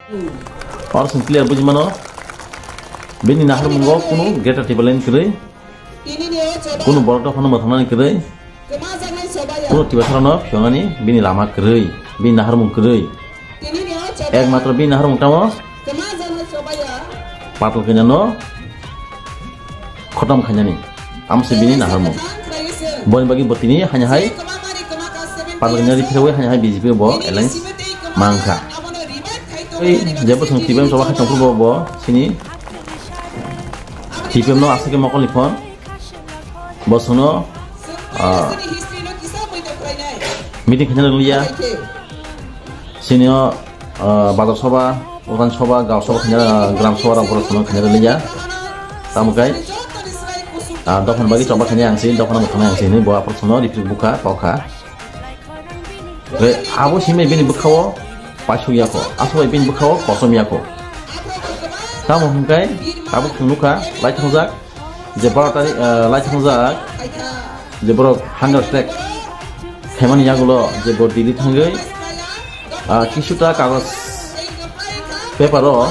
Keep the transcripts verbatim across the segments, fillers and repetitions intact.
Oro chwng clear buji mano, bini naharmungo kunu greater Tipraland kwrwi, kunu borok dophano mwthangnani kwrwi, kunu Tiprasarokno phiyongnani bini lama kwrwi, bini naharmung kwrwi. Ekmatro bini naharmung tamo Patal Kanya no khotom khainani. Amse bini naharmung. Boni bagwi bo tini haino hai Patal Kanya ri phirwi haino hai B J P bo alliance mankha. Ei je bosong T P M soba khai tongphuru bo, bo sini T P M no aswk khe mokol ni phone. Bo sono, ah, meeting khaina liya. Sini o, ah, bazar soba, utan soba, gaon soba khaina, gram soba rok borok sono khaina liya. Tamo kai, ah, dophani bagwi choba khaina ang si, dophano bo khaina ang si, ni bo aphuru sono riprik bukha, kokha. Re, abo simi bini bwkhao paisuk yako, aswk bai bini bwkhao kosom yako. Tamo hwnkai, tabuk chwng nukha, lai thongjak, je baro tari, eh, lai thongjak, je borok hunger strike khaimani yagulo, je bo Delhi thangwi, ah, kisuta kagoj paper o,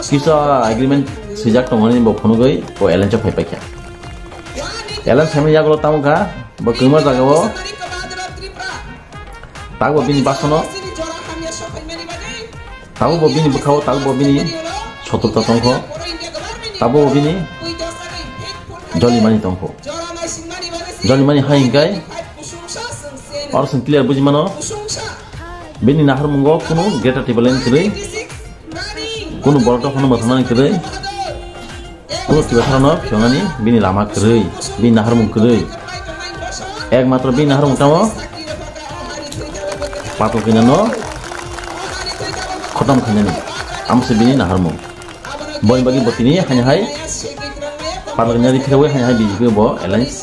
kisa agreement swijak tongmani bo phunugwi, bo alliance o phai paikha. Alliance khaimani yagulo tamo kha, bo kwma jagao, Tabukbo bini basono, tabukbo bini bwkhao, tabukbo bini sotrota tongkho, tabukbo bini jolimani tongkho. Jolimani hai hingkai, oro chwng clear buji mano, bini naharmungo kunu greater Tipraland kwrwi, kunu borok dophano mwthangnani kwrwi, kunu Tiprasarokno phiyongnani bini lama kwrwi, bini naharmung kwrwi. Ekmatro bini naharmung tamo Patal Kanya no khotom khainani. Amse bini naharmung. Boni bagwi bo tini haino hai Patal Kanya ri phirwi haino hai B J P bo alliance